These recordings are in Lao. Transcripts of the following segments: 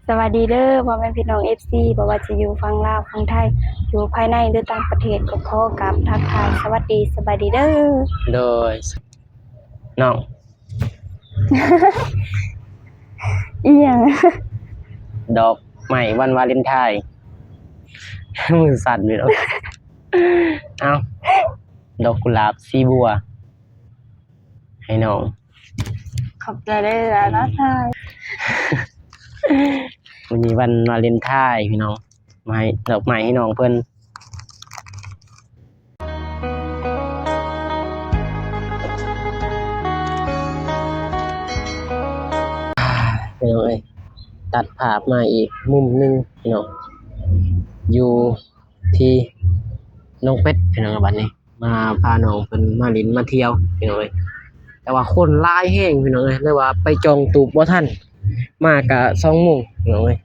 ສະຫວັດດີເດີ ພໍ່ແມ່ພີ່ນ້ອງ ເອັຟຊີ ບໍ່ວ່າຈະຢູ່ຝັ່ງລາວ ຝັ່ງໄທ ຢູ່ພາຍໃນ ຫຼື ຕ່າງປະເທດ ກໍຂໍກາບທັກທາຍສະຫວັດດີ ສະບາຍດີເດີ. ໂດຍ ນ້ອງ ອີ່ຫຍັງ? ດອກໄມ້ວັນວາເລັນທາຍ ມືສັ່ນເລີຍ. ເອົ້າ ດອກກຸຫຼາບສີບົວ ໃຫ້ນ້ອງ. ຂອບໃຈຫຼາຍໆ ເນາະ ມື້ນີ້ວັນວາເລັນທາຍ ພີ່ນ້ອງ ມາໃຫ້ດອກໄມ້ໃຫ້ນ້ອງເພິ່ນ. ພີ່ນ້ອງເອີຍ ຕັດພາບມາອີກມຸມໜຶ່ງ ພີ່ນ້ອງ ຢູ່ທີ່ໜອງເປັດ ພີ່ນ້ອງ ບັດນີ້ ມາພານ້ອງເພິ່ນມາຫຼິ້ນມາທ່ຽວ ພີ່ນ້ອງເອີຍ. ແຕ່ວ່າຄົນຫຼາຍແຮງ ພີ່ນ້ອງເອີຍ ເລີຍວ່າໄປຈອງຕູບບໍ່ທັນ ມາກະສອງໂມງ ພີ່ນ້ອງເອີຍ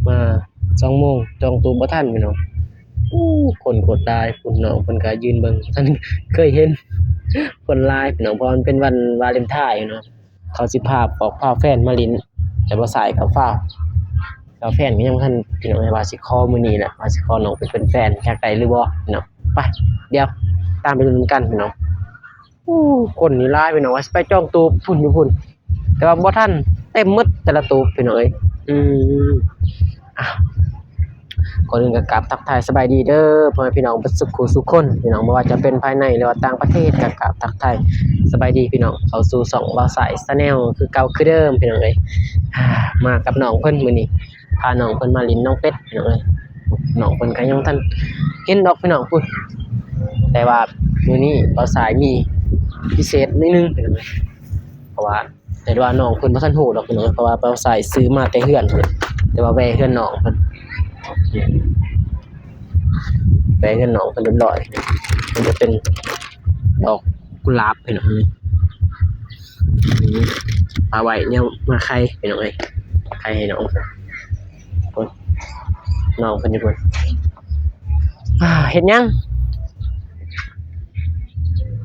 ມາສອງໂມງ ຈອງຕູບບໍ່ທັນ ພີ່ນ້ອງ. ໂອ້ ຄົນໂຄດຫຼາຍ ພຸ້ນ ນ້ອງເພິ່ນກະຢືນເບິ່ງ ບໍ່ທັນເຄີຍເຫັນ ຄົນຫຼາຍ ພີ່ນ້ອງ ເພາະວ່າມັນເປັນວັນວາເລັນທາຍ ພີ່ນ້ອງ. ເຂົາຊິພາອອກພາແຟນມາຫຼິ້ນ ແຕ່ບໍ່ສາຍເຂົາພາ ແຕ່ແຟນກໍຍັງບໍ່ທັນ ພີ່ນ້ອງເອີຍ ວ່າຊິຂໍມື້ນີ້ແຫຼະ ວ່າຊິຂໍນ້ອງໄປເປັນແຟນ ຢາກໄດ້ຫຼືບໍ່ ພີ່ນ້ອງ. ໄປ ດຽວຕາມໄປເບິ່ງນຳກັນ ພີ່ນ້ອງ. ໂອ້ ຄົນນີ້ຫຼາຍ ພີ່ນ້ອງ ວ່າຊິໄປຈອງຕູບພຸ້ນຢູ່ພຸ້ນ ແຕ່ວ່າບໍ່ທັນ ເຕັມໝົດແຕ່ລະຕູບ ພີ່ນ້ອງເອີຍ. ອືມ ອ່ະ ກ່ອນອື່ນກໍກາບທັກທາຍສະບາຍດີເດີ ພໍ່ແມ່ພີ່ນ້ອງເບິດສຸຂູສຸຄົນ ພີ່ນ້ອງ ບໍ່ວ່າຈະເປັນພາຍໃນ ຫຼືວ່າຕ່າງປະເທດ ກໍກາບທັກທາຍສະບາຍດີ ພີ່ນ້ອງ ເຂົ້າສູ່ຊ່ອງບ່າວສາຍ Channel ຄືເກົ່າຄືເດີມ ພີ່ນ້ອງເອີຍ. ມາກັບນ້ອງເພິ່ນ ມື້ນີ້ພານ້ອງເພິ່ນມາຫຼິ້ນໜອງເປັດ ພີ່ນ້ອງເອີຍ. ນ້ອງເພິ່ນກໍຍັງບໍ່ທັນເຫັນດອກ ພີ່ນ້ອງ ພຸ້ນ ແຕ່ວ່າມື້ນີ້ບ່າວສາຍມີພິເສດໜ້ອຍໜຶ່ງ ພີ່ນ້ອງເອີຍ ເພາະວ່າ ແຕ່ວ່ານ້ອງເພິ່ນບໍ່ທັນຮູ້ດອກ ພີ່ນ້ອງ ເພາະວ່າບ່າວສາຍຊື້ມາແຕ່ເຮືອນ ແຕ່ວ່າແວ່ເຮືອນນ້ອງເພິ່ນ ແວ່ເຮືອນນ້ອງເພິ່ນຮຽບຮ້ອຍ. ມັນຈະເປັນດອກກຸຫຼາບ ພີ່ນ້ອງ ນີ້ ເອົາໄວ້ແນວມາໄຂ່ ພີ່ນ້ອງເອີຍ ໄຂ່ໃຫ້ນ້ອງເພິ່ນ ພຸ້ນ ນ້ອງເພິ່ນຢູ່ພຸ້ນ. ອ່າ ເຮັດຫຍັງ?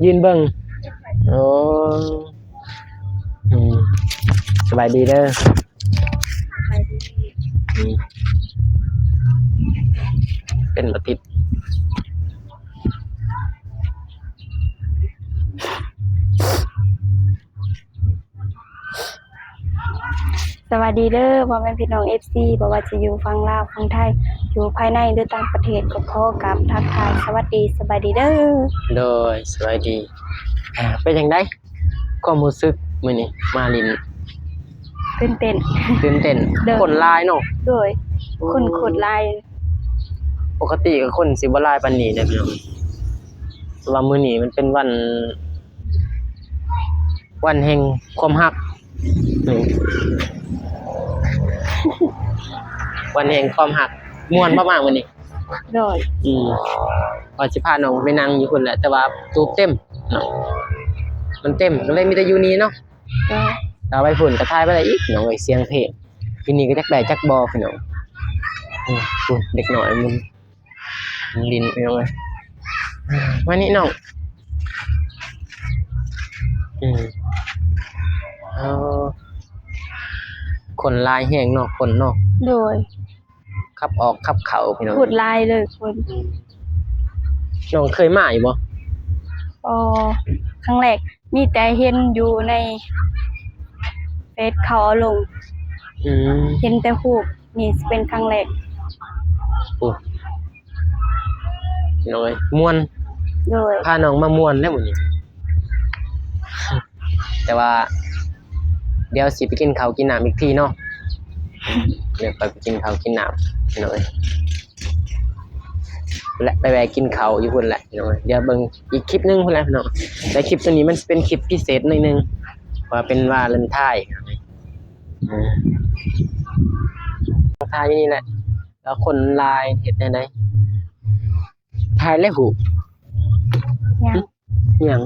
ຢືນເບິ່ງ. ໂອ້ ອືມ ສະບາຍດີເດີ. ອືມ ເປັນບໍ່ຕິດ. ສະຫວັດດີເດີ ພໍ່ແມ່ພີ່ນ້ອງ ເອັຟຊີ ບໍ່ວ່າຈະຢູ່ຝັ່ງລາວ ຝັ່ງໄທ ຢູ່ພາຍໃນ ຫຼື ຕ່າງປະເທດ ກໍຂໍກາບທັກທາຍສະຫວັດດີ ສະບາຍດີເດີ. ໂດຍ ສະບາຍດີ. ເປັນຈັ່ງໃດ ຄວາມຮູ້ສຶກມື້ນີ້ມາຫຼິ້ນ? ຕື່ນເຕັ້ນ ຕື່ນເຕັ້ນ. ໂດຍ ຄົນຫຼາຍເນາະ. ໂດຍ ຄົນໂຄດຫຼາຍ. ປົກກະຕິກໍຄົນຊິບໍ່ຫຼາຍປານນີ້ເດ້ ພີ່ນ້ອງ ແຕ່ວ່າມື້ນີ້ມັນເປັນວັນ ວັນແຫ່ງຄວາມຮັກ ວັນແຫ່ງຄວາມຮັກ. ມ່ວນບໍ່ມາມື້ນີ້? ໂດຍ ອືມ ວ່າຊິພານ້ອງໄປນັ່ງຢູ່ພຸ້ນແຫຼະ ແຕ່ວ່າຕູບເຕັມເນາະ ມັນເຕັມ ກໍເລີຍມີແຕ່ຢູ່ນີ້ເນາະ. ໂດຍ ຖ້າໄປພຸ້ນກໍຖ່າຍບໍ່ໄດ້ອີກ ນ້ອງເອີຍ ສຽງເພງ. ຢູ່ນີ້ກໍຈັກໄດ້ຈັກບໍ່ ພີ່ນ້ອງ. ອືມ ພຸ້ນ ເດັກນ້ອຍມັນຫຼິ້ນ ພີ່ນ້ອງເອີຍ. ມານີ້ນ້ອງ. ອືມ ເອີ ຄົນຫຼາຍແຮງເນາະ ຄົນເນາະ. ໂດຍ ຂັບອອກຂັບເຂົ້າ ພີ່ນ້ອງ ໂຄດຫຼາຍເລີຍຄົນ. ອືມ ນ້ອງເຄີຍມາຢູ່ບໍ່? ບໍ່ ຄັ້ງແລກ ມີແຕ່ເຫັນຢູ່ໃນເຟສເຂົາເອົາລົງ. ອືມ ເຫັນແຕ່ຮູບ ນີ້ຊິເປັນຄັ້ງແລກ. ໂອ້ ພີ່ນ້ອງເອີຍ ມ່ວນ. ໂດຍ ພານ້ອງມາມ່ວນແລ້ວມື້ນີ້. ແຕ່ວ່າດຽວຊິໄປກິນເຂົ້າກິນນ້ຳອີກທີເນາະ. ດຽວໄປກິນເຂົ້າກິນນ້ຳ ພີ່ນ້ອງເອີຍ ແລະ ໄປແວ່ກິນເຂົ້າຢູ່ພຸ້ນແຫຼະ ພີ່ນ້ອງເອີຍ. ດຽວເບິ່ງອີກຄລິບໜຶ່ງພຸ້ນແຫຼະ ພີ່ນ້ອງ. ແຕ່ຄລິບໂຕນີ້ມັນຊິເປັນຄລິບພິເສດໜ້ອຍໜຶ່ງ ເພາະວ່າເປັນວາເລັນທາຍ. ຖ່າຍຢູ່ນີ້ແຫຼະ ແລ້ວຄົນຫຼາຍເຮັດແນວໃດ? ຖ່າຍແລ້ວຮູບ. ຍັງ ຫຶ? ຫຍັງ?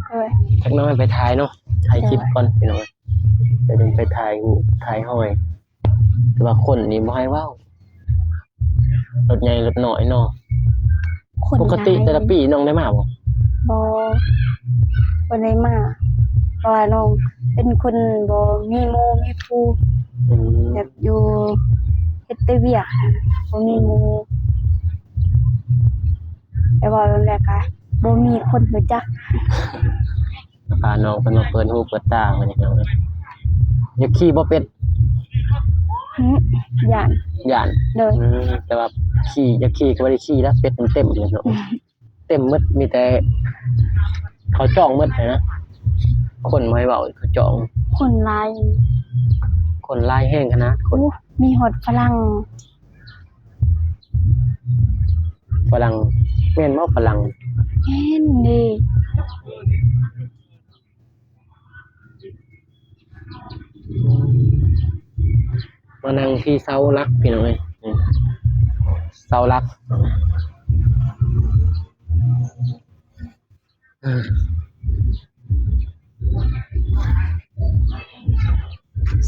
ໂດຍ ຈັກໜ້ອຍໄປຖ່າຍເນາະ ຖ່າຍຄລິບກ່ອນ ໂດຍ ພີ່ນ້ອງ. ດຽວຈັ່ງໄປຖ່າຍຮູບ ຖ່າຍຮອຍ. ແຕ່ວ່າຄົນນີ້ບໍ່ໃຫ້ເວົ້າ ລົດໃຫຍ່ລົດນ້ອຍເນາະ. ຄົນ ປົກກະຕິ ຫຼາຍ ແຕ່ລະປີນ້ອງໄດ້ມາບໍ່? ບໍ່ ບໍ່ໄດ້ມາ ເພາະວ່ານ້ອງເປັນຄົນບໍ່ມີໝູ່ມີຄູ່. ອືມ ແບບຢູ່ ແຕ່ວຽກ ບໍ່ມີໝູ່ ແຕ່ເວົ້ານຳແລ້ວກະບໍ່ມີຄົນຮູ້ຈັກ. ພານ້ອງເພິ່ນມາເປີດຫູເປີດຕາມື້ນີ້ພີ່ນ້ອງເອີຍ. ຢາກຂີ່ບໍ່ເປັດ? ຫື ຢ້ານ. ຢ້ານ? ໂດຍ. ອືມ ແຕ່ວ່າຂີ່ ຢາກຂີ່ກໍບໍ່ໄດ້ຂີ່ແລ້ວ ເປັດມັນເຕັມຢູ່ເນາະ. ເຕັມໝົດ ມີແຕ່ເຂົາຈອງໝົດຫັ້ນນະ. ຄົນບໍ່ໃຫ້ເວົ້າ ເຂົາຈອງ. ຄົນຫຼາຍ. ຄົນຫຼາຍແຮງຂະໜາດຄົນ. ໂອ້ ມີຮອດຝຣັ່ງ. ຝຣັ່ງ ແມ່ນບໍ່ຝຣັ່ງ? ແມ່ນເດ້. ມານັ່ງທີ່ເສົາຫຼັກ ພີ່ນ້ອງເອີຍ ນີ້ ເສົາຫຼັກ.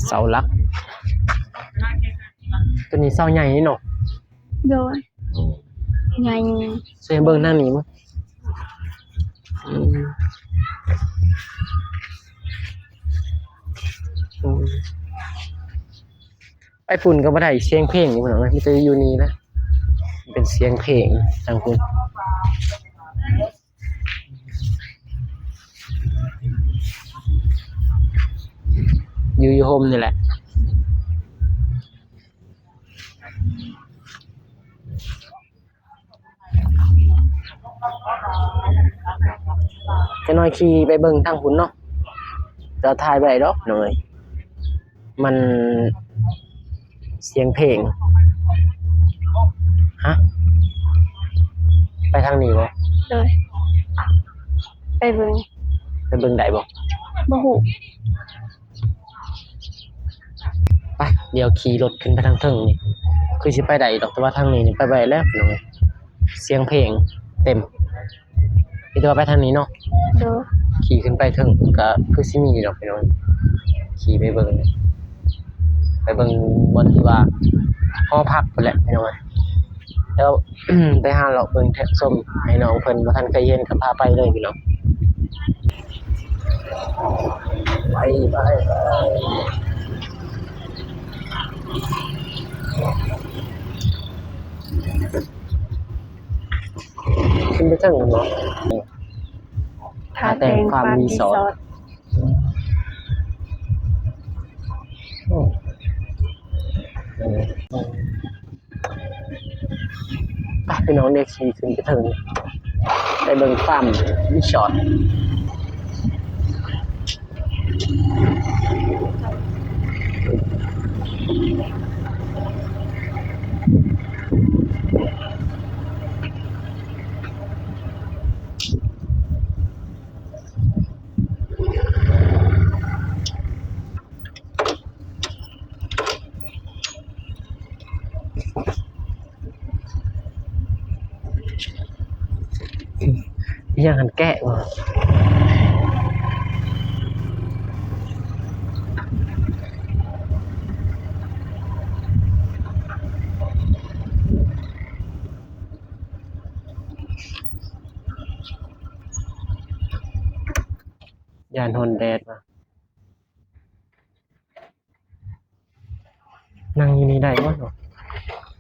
ເສົາຫຼັກ ໂຕນີ້ເສົາໃຫຍ່ເນາະ. ໂດຍ. ໃຫຍ່. ຊ່ວຍເບິ່ງທາງນີ້ມາ. ອືມ ອືມ ໄປພຸ້ນກໍບໍ່ໄດ້ ສຽງເພງຢູ່ພຸ້ນນະ ມີແຕ່ຢູ່ນີ້ນະ ເປັນສຽງເພງທາງພຸ້ນ. ຢູ່ ຢູ່ຮົ່ມນີ້ແຫຼະ. ຈັກໜ້ອຍຂີ່ໄປເບິ່ງທາງພຸ້ນເນາະ ແຕ່ວ່າຖ່າຍບໍ່ໄດ້ດອກນ້ອງເອີຍ ມັນສຽງເພງ. ຮະ ໄປທາງນີ້ບໍ່? ໂດຍ. ໄປເບິ່ງ ໄປເບິ່ງໄດ້ບໍ່? ບໍ່ຮູ້. ໄປ ດຽວຂີ່ລົດຂຶ້ນໄປທາງເທິງນີ້ ຄືຊິໄປໄດ້ຢູ່ດອກ ແຕ່ວ່າທາງນີ້ນີ້ໄປບໍ່ໄດ້ແລ້ວພີ່ນ້ອງ ສຽງເພງເຕັມ. ມີແຕ່ວ່າໄປທາງນີ້ເນາະ. ໂດຍ. ຂີ່ຂຶ້ນໄປເທິງກໍຄືຊິມີຢູ່ດອກພີ່ນ້ອງ ຂີ່ໄປເບິ່ງ ໄປເບິ່ງບ່ອນທີ່ວ່າຫໍພັກພຸ້ນແຫຼະພີ່ນ້ອງເອີຍ. ແລ້ວໄປຫາເລາະເບິ່ງແທະຊົມໃຫ້ນ້ອງເພິ່ນບໍ່ທັນເຄີຍເຫັນ ກໍພາໄປເລີຍພີ່ນ້ອງ. ໄປ ໄປ ໄປ ຂຶ້ນໄປເທິງເນາະ. ທ່າແຕງຟາມຣີສອດ. ໂອ້ ໄປພີ່ນ້ອງ ດຽວຂີ່ຂຶ້ນໄປເທິງ ໄປເບິ່ງຟາມຣີສອດ. ອີຫຍັງຫັ້ນ ແກະບໍ່? ຢ້ານຮ້ອນແດດວ່າ. ນັ່ງຢູ່ນີ້ໄດ້ບໍ່ເນາະ?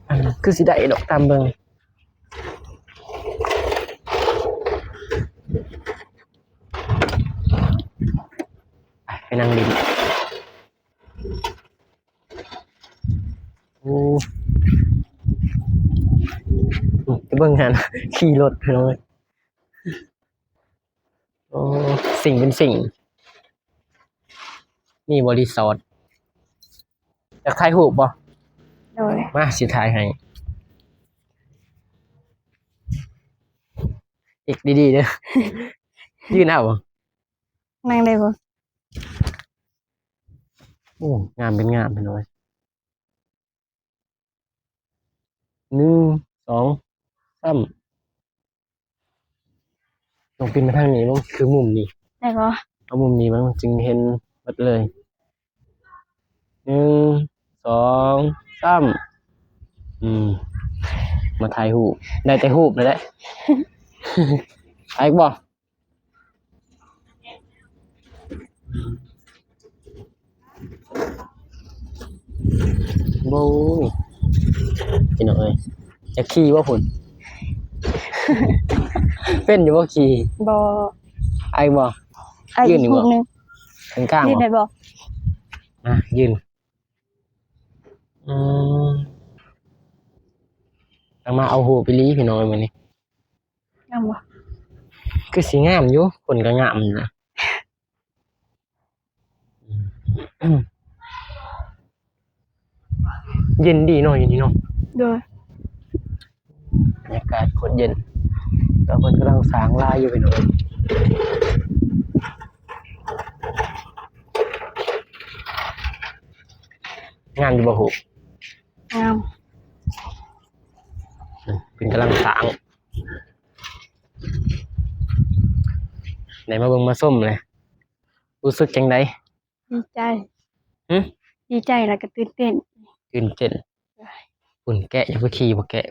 ອັນ ຄືຊິໄດ້ດອກ ຕາມເບິ່ງ. ໄປ ໄປນັ່ງຫຼິ້ນ. ໂອ້ ໄປເບິ່ງຫັ້ນ ຂີ່ລົດພີ່ນ້ອງເອີຍ. ໂອ້ ສິ່ງເປັນສິ່ງ. ນີ້ບໍ່ຣີສອດ. ຢາກຖ່າຍຮູບບໍ່? ໂດຍ. ມາ ຊິຖ່າຍໃຫ້. ອີກດີໆເດີ. ຢືນເອົາ. ນັ່ງໄດ້ບໍ່? ໂອ້ ງາມເປັນງາມພີ່ນ້ອງ. ໜຶ່ງ ສອງ ສາມ. ຕ້ອງປິ່ນມາທາງນີ້ເບິ່ງ ຄືມຸມນີ້. ໄດ້ບໍ່? ເອົາມຸມນີ້ເບິ່ງ ມັນຈຶ່ງເຫັນໝົດເລີຍ. ໜຶ່ງ ສອງ ສາມ. ອືມ ມາຖ່າຍຮູບ ໄດ້ແຕ່ຮູບນັ້ນແຫຼະ. ໄດ້ບໍ່? ໂອ້ຍ ພີ່ນ້ອງເອີຍ ຢາກຂີ່ບໍ່ພຸ້ນ? ເປັນຢູ່ບໍ່ຂີ່? ບໍ່. ໄອບໍ່? ໄອອີກຮູບໜຶ່ງ. ກາງໆ ຢືນໄດ້ບໍ່? ອ່າ ຢືນ. ອືມ ຕັ້ງມາເອົາຮູບອີ່ຫຼີພີ່ນ້ອງເອີຍມື້ນີ້. ງາມບໍ່? ຄືຊິງາມຢູ່ ຄົນກໍງາມນະ. ເຢັນດີເນາະ ຢູ່ນີ້ເນາະ. ໂດຍ. ບັນຍາກາດໂຄດເຢັນ ແລ້ວເພິ່ນກຳລັງສ້າງລາຍຢູ່ພີ່ນ້ອງ. ງາມຢູ່ບໍ່? ຮູບງາມ. ເພິ່ນກຳລັງສ້າງ ໄດ້ມາເບິ່ງມາຊົມແຫຼະ ຮູ້ສຶກຈັ່ງໃດ? ດີໃຈ. ຫຶ? ດີໃຈແລ້ວກໍຕື່ນເຕັ້ນ. ຕື່ນເຕັ້ນ. ພຸ້ນແກະ ຢາກໄປຂີ່ບໍ່ແກະ?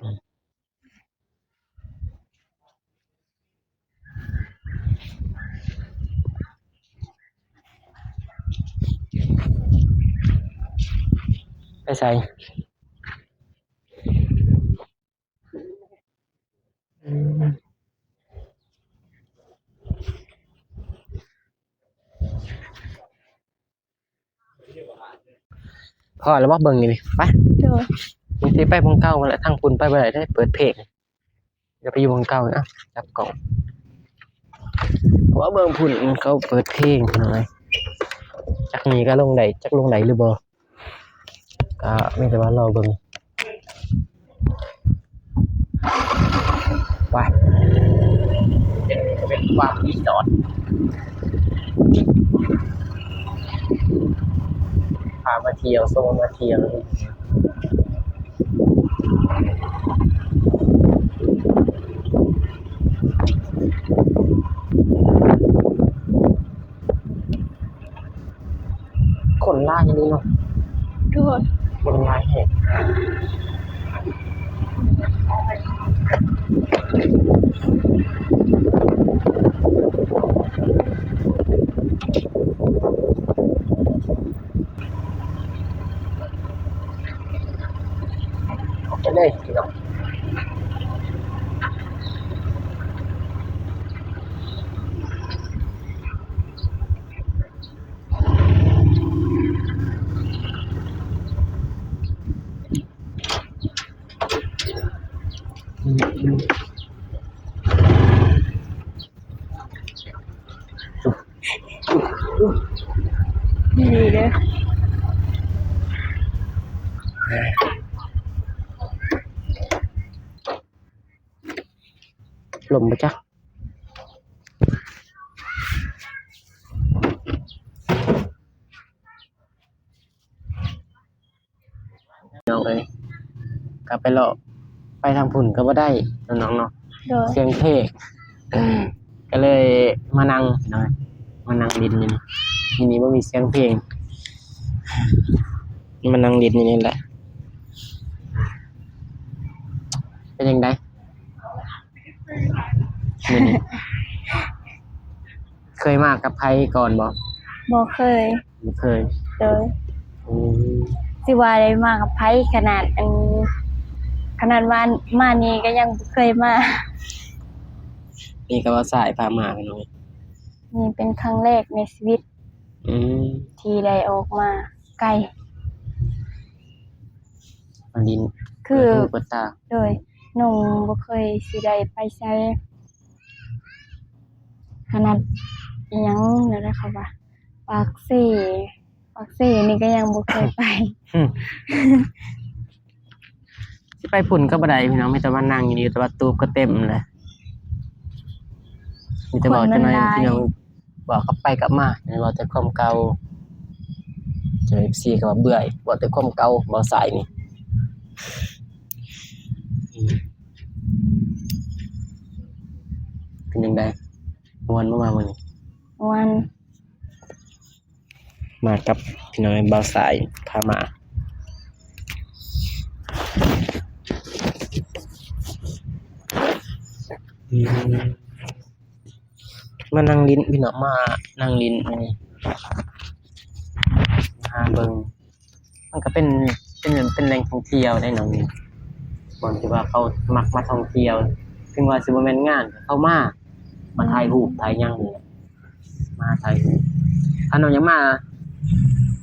ໄປໃສ? ອືມ ພໍແລ້ວບໍ່? ເບິ່ງນີ້ ໄປ. ໂດຍ. ນີ້ຊິໄປໝ່ອງເກົ່າຫັ້ນແຫຼະ ທາງພຸ້ນໄປບໍ່ໄດ້ເດ້ ເປີດເພງ. ຢ່າໄປຢູ່ໝ່ອງເກົ່ານະ ຈັບກ້ອງ. ເພາະວ່າເບິ່ງພຸ້ນເຂົາເປີດເພງພີ່ນ້ອງເອີຍ ຈັກນີ້ກໍລົງໄດ້ ຈັກລົງໄດ້ຫຼືບໍ່ ກໍມີແຕ່ວ່າລໍເບິ່ງ. ໄປ ເປັນ ເປັນຟາມຣີສອດ ພາມາທ່ຽວ ຊົມມາທ່ຽວ. ຄົນຫຼາຍອີ່ຫຼີເນາະ. ໂດຍ. ຄົນຫຼາຍແຮງ. ໄປເລີຍພີ່ນ້ອງ. ນີ້ເດີ ລົມບໍ່ຈັກ. ນ້ອງເອີຍ ກັບໄປເລາະ ໄປທາງພຸ້ນກໍບໍ່ໄດ້ເນາະນ້ອງເນາະ. ໂດຍ. ສຽງເພງ ກໍເລີຍມານັ່ງພີ່ນ້ອງ ມານັ່ງຫຼິ້ນຢູ່ນີ້ ຢູ່ນີ້ບໍ່ມີສຽງເພງ ມານັ່ງຫຼິ້ນຢູ່ນີ້ແຫຼະ. ເປັນຈັ່ງໃດ? ມື້ນີ້ ເຄີຍມາກັບໃຜກ່ອນບໍ່? ບໍ່ເຄີຍ. ບໍ່ເຄີຍ. ໂດຍ. ອືມ ຊິວ່າໄດ້ມາກັບໃຜ ຂະໜາດ ອັນ ຂະໜາດວ່າມານີ້ກໍຍັງບໍ່ເຄີຍມາ. ນີ້ກໍວ່າສາຍພາມາເນາະ. ນີ້ເປັນຄັ້ງແລກໃນຊີວິດ ອືມ ທີ່ໄດ້ອອກມາໄກ ມາຫຼິ້ນ ຄື ເປີດຫູເປີດຕາ. ໂດຍ. ນ້ອງບໍ່ເຄີຍຊິໄດ້ໄປໃສ ຂະໜາດອີ່ຫຍັງແນວໃດເຂົາວ່າ ປາກເຊ ປາກເຊນີ້ກໍຍັງບໍ່ເຄີຍໄປ. ຊິໄປພຸ້ນກໍບໍ່ໄດ້ພີ່ນ້ອງ ມີແຕ່ວ່ານັ່ງຢູ່ນີ້ ແຕ່ວ່າຕູບກໍເຕັມແຫຼະ. ມີແຕ່ເວົ້າຈັກໜ້ອຍພີ່ນ້ອງ ເວົ້າກັບໄປກັບມາ ເວົ້າແຕ່ຄວາມເກົ່າ ເຈົ້າເອັຟຊີກໍວ່າເບື່ອຍ ເວົ້າແຕ່ຄວາມເກົ່າ ເວົ້າສາຍນີ້. ເປັນຈັ່ງໃດ ມ່ວນບໍ່ມາມື້ນີ້? ມ່ວນ. ມາກັບພີ່ນ້ອງ ບ່າວສາຍພາມາ ອືມ ມານັ່ງຫຼິ້ນພີ່ນ້ອງ ມານັ່ງຫຼິ້ນ ເອີ ຫາເບິ່ງ ມັນກໍເປັນ ເປັນ ເປັນແຫຼ່ງທ່ອງທ່ຽວໄດ໋ນ້ອງນີ້. ບ່ອນທີ່ວ່າເຂົາມັກມາທ່ອງທ່ຽວ ເຖິງວ່າຊິບໍ່ແມ່ນງານ ເຂົາມາ ມາຖ່າຍຮູບ ອືມ ຖ່າຍຫຍັງນີ້ແຫຼະ ມາຖ່າຍຮູບ. ຄັນນ້ອງຢາກມາ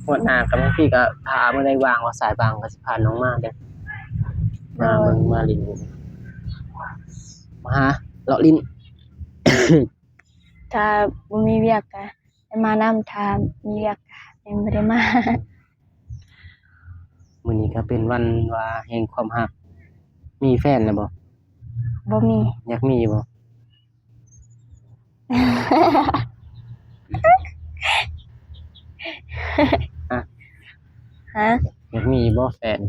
ຮອດໜ້າກໍບາງທີກໍຖ້າມື້ໃດວ່າງ ວ່າສາຍວ່າງກໍຊິພານ້ອງມາເດີ້ ມາເບິ່ງ ໂດຍ ມາຫຼິ້ນ ມາຫາເລາະຫຼິ້ນ. ຖ້າບໍ່ມີວຽກກະໄດ້ມານຳ ຖ້າມີວຽກກະຍັງບໍ່ໄດ້ມາ. ມື້ນີ້ກໍເປັນວັນວ່າແຫ່ງຄວາມຮັກ ມີແຟນແລ້ວບໍ່? ບໍ່ມີ. ຢາກມີຢູ່ບໍ່? ຮະ? ຮະ? ຢາກມີຢູ່ບໍ່ແຟນ?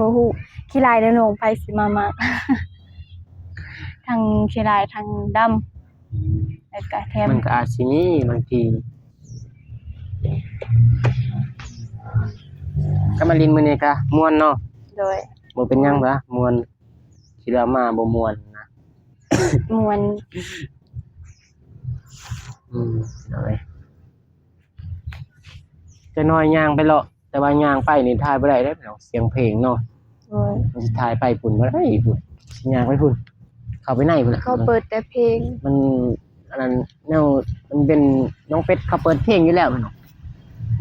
ບໍ່ຮູ້ ຂີ້ຮ້າຍເດີ້ນ້ອງ ໃຜຊິມາມັກ ທັງຂີ້ຮ້າຍທັງດຳ ອືມ ແລ້ວກະແຖມ ມັນກໍອາດຊິມີບາງທີ ກໍມາຫຼິ້ນມື້ນີ້ກະມ່ວນເນາະ. ໂດຍ ບໍ່ເປັນຫຍັງຫວາ ມ່ວນ ຄິດວ່າມາບໍ່ມ່ວນນະ ມ່ວນ. ອືມ ໂດຍ ຈັກໜ້ອຍຍ່າງໄປເລາະ ແຕ່ວ່າຍ່າງໄປນີ້ຖ່າຍບໍ່ໄດ້ເດ້ພີ່ນ້ອງ ສຽງເພງເນາະ. ໂດຍ ມັນຊິຖ່າຍໄປພຸ້ນບໍ່ໄດ້ພຸ້ນ ຊິຍ່າງໄປພຸ້ນ ເຂົ້າໄປໃນພຸ້ນນະ ເຂົາເປີດແຕ່ເພງ ມັນອັນນັ້ນແນວ ມັນເປັນນ້ອງເປັດ ເຂົາເປີດເພງຢູ່ແລ້ວພີ່ນ້ອງ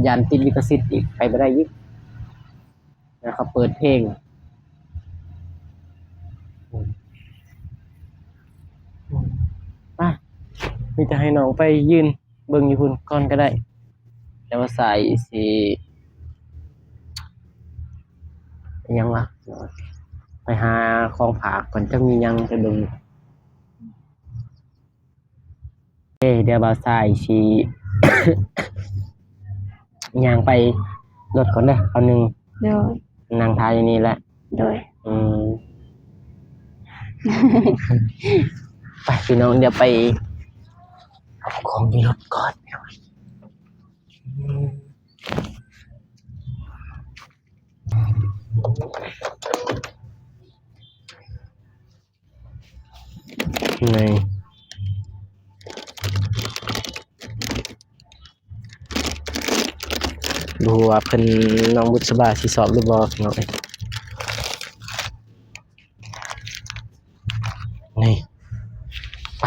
ຢ້ານຕິດລິຂະສິດອີກ ໄປບໍ່ໄດ້ອີກ ແລ້ວເຂົາເປີດເພງ. ອືມ ອືມ ໄປ ມີແຕ່ໃຫ້ນ້ອງໄປຢືນ ເບິ່ງຢູ່ພຸ້ນກ່ອນກໍໄດ້ ແຕ່ວ່າສາຍຊິ ອີຫຍັງວະ ໄປຫາຂອງຝາກກ່ອນ ຈັກມີຫຍັງໄປເບິ່ງ. ເອີ ດຽວບ່າວຊາຍຊິຍ່າງໄປລົດກ່ອນເດີ ຄາວໜຶ່ງ ໂດຍ ນັ່ງຖ້າຢູ່ນີ້ແຫຼະ. ໂດຍ ອືມ ໄປພີ່ນ້ອງ ດຽວໄປເອົາຂອງຢູ່ລົດກ່ອນ. ນີ້ ບໍ່ຮູ້ວ່າເພິ່ນ ນ້ອງບຸດສະບາຊິຊອບຫຼືບໍ່ ພີ່ນ້ອງເອີຍ. ນີ້ ໄປ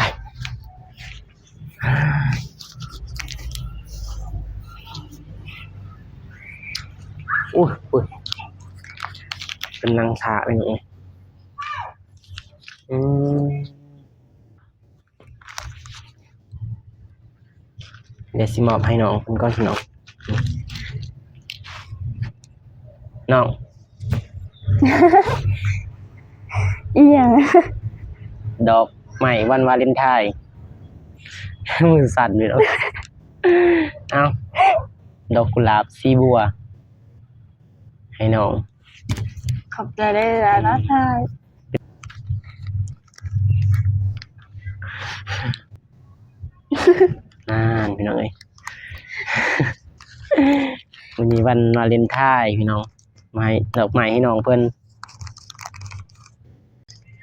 ໂອ້ຍ ໂອ້ຍ ເພິ່ນນັ່ງຖ້າໄວ້ນີ້ ອືມ. ດຽວຊິມອບໃຫ້ນ້ອງເພິ່ນກ່ອນພີ່ນ້ອງ. ນ້ອງ ອີຫຍັງ? ດອກໄມ້ວັນວາເລັນທາຍ. ມືສັ່ນຢູ່ດອກ. ເອົ້າ ດອກກຸຫຼາບສີບົວໃຫ້ນ້ອງ. ຂອບໃຈຫຼາຍໆເນາະ ອ້າຍ. ນັ້ນ ພີ່ນ້ອງເອີຍ ມື້ນີ້ວັນວາເລັນທາຍ ພີ່ນ້ອງ ມາໃຫ້ດອກໄມ້ໃຫ້ນ້ອງເພິ່ນ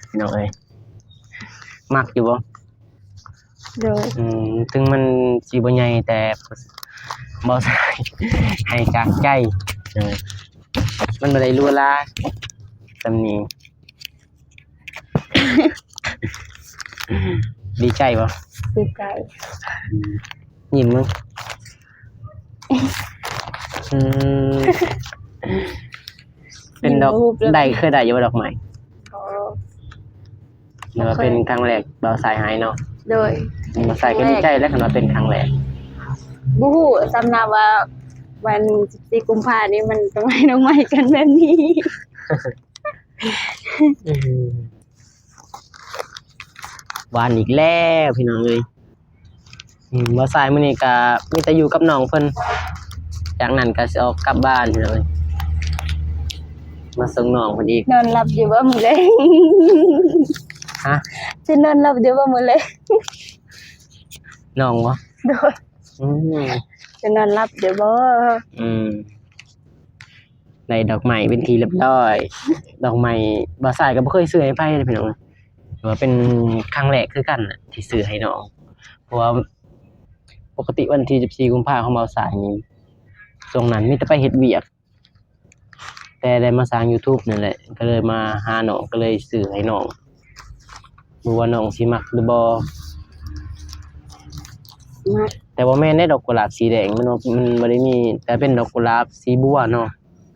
ພີ່ນ້ອງເອີຍ. ມັກຢູ່ບໍ່? ໂດຍ ອືມ ເຖິງມັນຊິບໍ່ໃຫຍ່ ແຕ່ເບົາສາຍໃຫ້ຈາກໃຈ ເອີ ມັນບໍ່ໄດ້ຫຼູຫຼາສ່ຳນີ້. ດີໃຈບໍ່? ດີໃຈ. ອືມ ຍິ້ມເບິ່ງ. ອືມ ເປັນດອກ ຍິ້ມຮູບເລີຍ. ໄດ້ ເຄີຍໄດ້ຢູ່ບໍ່ດອກໄມ້? ບໍ່. ຫຼືວ່າເປັນຄັ້ງແລກບ່າວຊາຍໃຫ້ເນາະ? ໂດຍ ບ່າວຊາຍກໍດີໃຈແຫຼະ ຄັນວ່າເປັນຄັ້ງແລກ. ບໍ່ຮູ້ສ່ຳນະວ່າວັນສິບສີ່ກຸມພານີ້ມັນຕ້ອງໃຫ້ດອກໄມ້ກັນແບບນີ້. ອືມ ຫວານອີກແລ້ວພີ່ນ້ອງເອີຍ. ອືມ ບ່າວຊາຍມື້ນີ້ກະມີແຕ່ຢູ່ກັບນ້ອງເພິ່ນ ຈາກນັ້ນກະຊິອອກກັບບ້ານພີ່ນ້ອງເອີຍ ມາສົ່ງນ້ອງເພິ່ນອີກ. ນອນຫຼັບຢູ່ບໍ່ມື້ແລງ? ຮະ? ຊິນອນຫຼັບຢູ່ບໍ່ມື້ແລງ? ນ້ອງບໍ່? ໂດຍ. ອືມ ຈະນອນຫຼັບຢູ່ບໍ່? ອືມ ໄດ້ດອກໄມ້ເປັນທີ່ຮຽບຮ້ອຍ. ດອກໄມ້ບ່າວຊາຍກໍບໍ່ເຄີຍຊື້ໃຫ້ໃຜເດ້ພີ່ນ້ອງ ຖືວ່າເປັນຄັ້ງແລກຄືກັນນະທີ່ຊື້ໃຫ້ນ້ອງ ເພາະວ່າປົກກະຕິວັນທີສິບສີ່ກຸມພາຂອງບ່າວຊາຍນີ້ ຊ່ວງນັ້ນມີແຕ່ໄປເຮັດວຽກ. ແຕ່ໄດ້ມາສ້າງ YouTube ນີ້ແຫຼະ ກໍເລີຍມາຫານ້ອງ ກໍເລີຍຊື້ໃຫ້ນ້ອງ ບໍ່ຮູ້ວ່ານ້ອງຊິມັກຫຼືບໍ່. ມັກ. ແຕ່ບໍ່ແມ່ນເດ້ ດອກກຸຫຼາບສີແດງ ມັນ ມັນບໍ່ໄດ້ມີ ແຕ່ເປັນດອກກຸຫຼາບສີບົວເນາະ.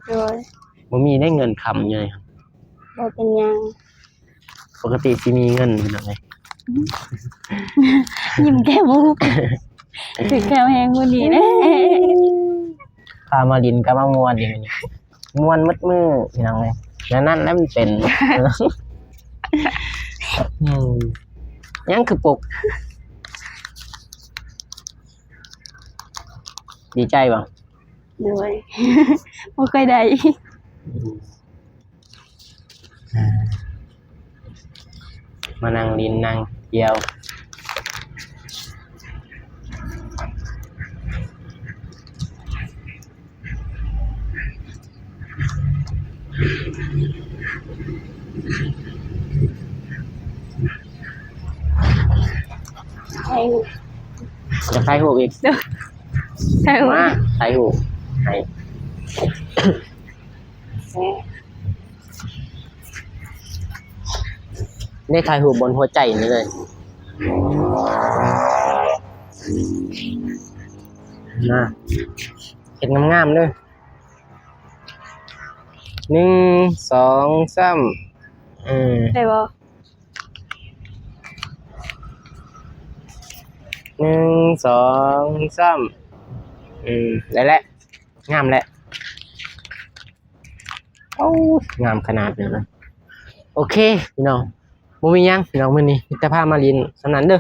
ໂດຍ. ບໍ່ມີໄດ້ເງິນຄຳຢູ່ນີ້. ບໍ່ເປັນຫຍັງ. ປົກກະຕິຊິມີເງິນພີ່ນ້ອງເອີຍ. ຍິ້ມແກ້ມບໍ່ ຖືກແຄວແຮງມື້ນີ້ເດ້. ພາມາຫຼິ້ນກັບມາມ່ວນອີກ ມ່ວນໝົດມື້ພີ່ນ້ອງເອີຍ. ແນວນັ້ນແຫຼະມັນເປັນ. ອືມ ຍັງຄືປົກ. ດີໃຈບໍ່? ໂດຍ. ບໍ່ເຄີຍໄດ້. ອ່າ ມານັ່ງຫຼິ້ນນັ່ງທ່ຽວ. ຖ່າຍຮູບ. ຢາກຖ່າຍຮູບອີກ. ໂດຍ. ຖ່າຍຮູບ. ມາຖ່າຍຮູບໃຫ້. ເດ້ ຖ່າຍຮູບບົນຫົວໃຈນີ້ເລີຍ. ນະ ເຮັດງາມໆເດີ້. ໜຶ່ງ ສອງ ສາມ. ອືມ ໄດ້ບໍ່? ໜຶ່ງ ສອງ ສາມ. ອືມ ໄດ້ແລ້ວ ງາມແລ້ວ. ໂອ້ ງາມຂະໜາດນີ້ນະ. ໂອເຄພີ່ນ້ອງ ບໍ່ມີຫຍັງພີ່ນ້ອງ ມື້ນີ້ມີແຕ່ພາມາຫຼິ້ນສ່ຳນັ້ນເດີ້.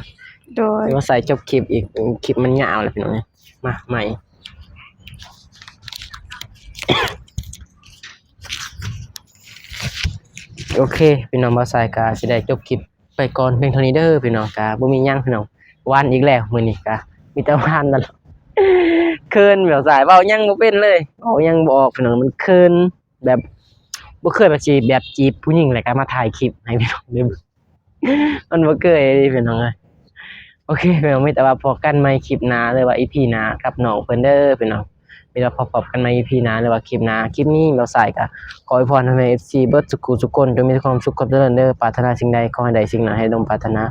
ໂດຍ. ຊິມາໃສ່ຈົບຄລິບອີກ ຄລິບມັນຍາວແລ້ວພີ່ນ້ອງເອີຍ. ມາໃໝ່. ໂອເຄພີ່ນ້ອງ ບ່າວສາຍກະຊິໄດ້ຈົບຄລິບ ໄປກ່ອນພຽງເທົ່ານີ້ເດີ້ພີ່ນ້ອງ. ກະບໍ່ມີຫຍັງພີ່ນ້ອງ ຫວານອີກແລ້ວ ມື້ນີ້ກະມີແຕ່ຫວານນັ້ນ. ເຂີນ ແບບສາຍເວົ້າຫຍັງບໍ່ເປັນເລີຍ ເວົ້າຫຍັງບໍ່ອອກພີ່ນ້ອງ ມັນເຂີນ ແບບບໍ່ເຄີຍວ່າຊິແບບຈີບຜູ້ຍິງ ແລ້ວກະມາຖ່າຍຄລິບໃຫ້ພີ່ນ້ອງໄດ້ເບິ່ງ ມັນບໍ່ເຄີຍເດ້ພີ່ນ້ອງເອີຍ. ໂອເຄພີ່ນ້ອງ ມີແຕ່ວ່າພໍ້ກັນໃໝ່ຄລິບໜ້າ ຫຼືວ່າອີພີໜ້າກັບນ້ອງເພິ່ນເດີ້ພີ່ນ້ອງ. ມີແຕ່ພໍ້ກັນໃໝ່ອີພີໜ້າ ຫຼືວ່າຄລິບໜ້າ. ຄລິບນີ້ບ່າວສາຍກະຂໍອວຍພອນໃຫ້ແມ່ເອັຟຊີເບິດສຸຂູສຸຄົນ ຈົ່ງມີແຕ່ຄວາມສຸກຄວາມຈະເລີນເດີ້. ປາດຖະໜາສິ່ງໃດຂໍໃຫ້ໄດ້ສິ່ງນັ້ນ ໃຫ້ສົມປາດຖະໜາ.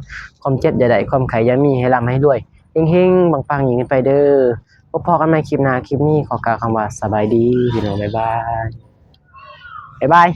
ຄວາມເຈັບຢ່າໄດ້ ຄວາມໄຂ້ຢ່າມີ ໃຫ້ລ່ຳໃຫ້ລວຍ ເຮັງໆ ປັງໆ ຍິ່ງຂຶ້ນໄປເດີ້. ພົບພໍ້ກັນໃໝ່ຄລິບໜ້າ. ຄລິບນີ້ຂໍກ່າວຄຳວ່າສະບາຍດີພີ່ນ້ອງ ບາຍບາຍ ບາຍບາຍ.